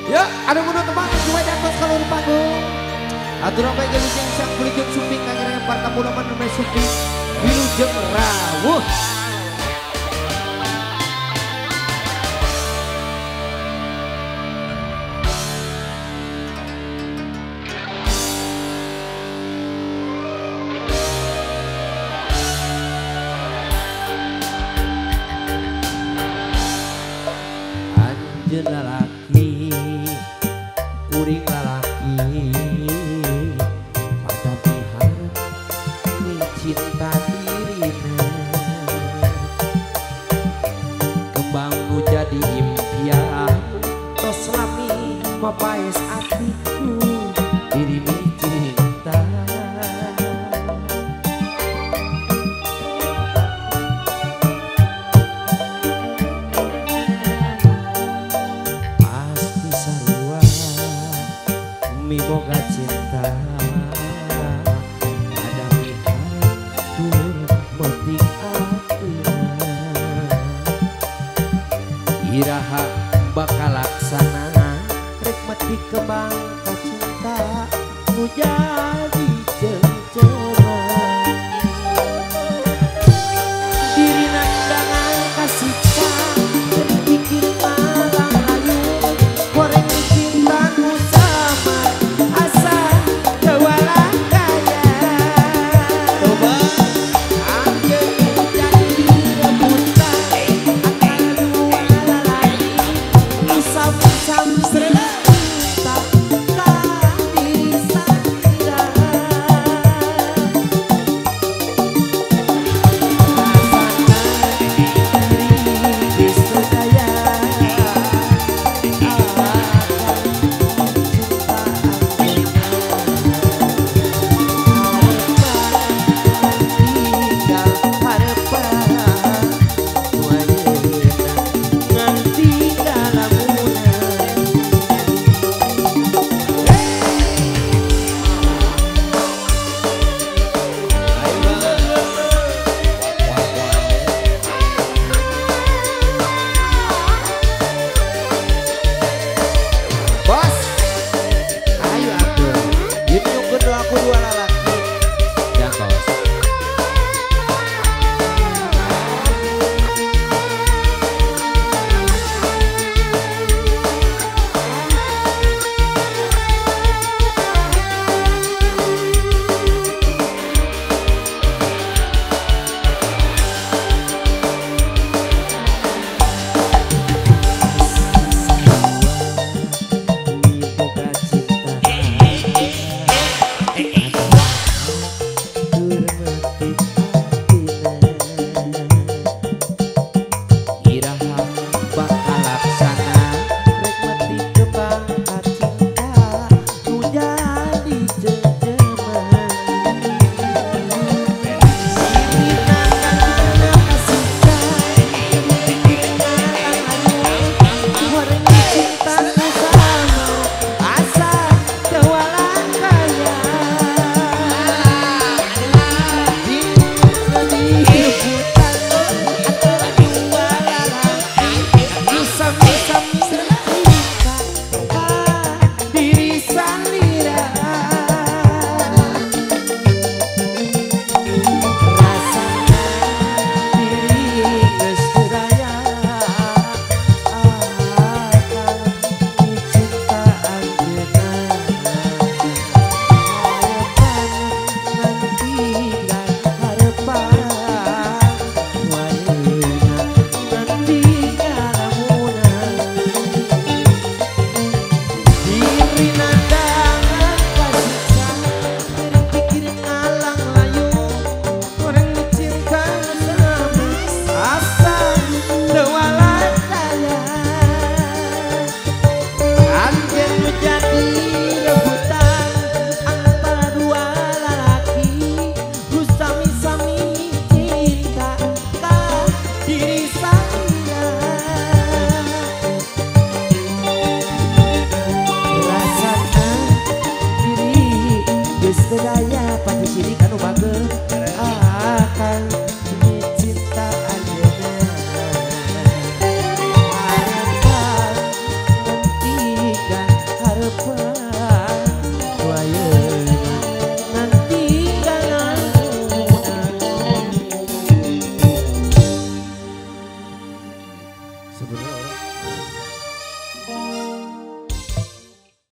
Ya, ada mundur tebang cuma di atas kalau di panggung. Aturan baik wilujeng siang wilujeng sumping kangirang partamunaman namanya sumping wilujeng rawuh. Anjeun lalaki kuring lalaki pada miharep cinta dirina kembang nu jadi impian tos lami mapaes atiku diri cinta. Miboga cinta ada mihatur metik atina iraha bakal laksana rek metik kembang kacinta nu jadi cengceman dirina dangan kasiksa pikir malah rayu goreng cinta nu sama asa kewalah kaya coba anjeun jadi rebutan antara dua lalaki nu sam-sam cinta ka diri sendiri. Sebenarnya orang.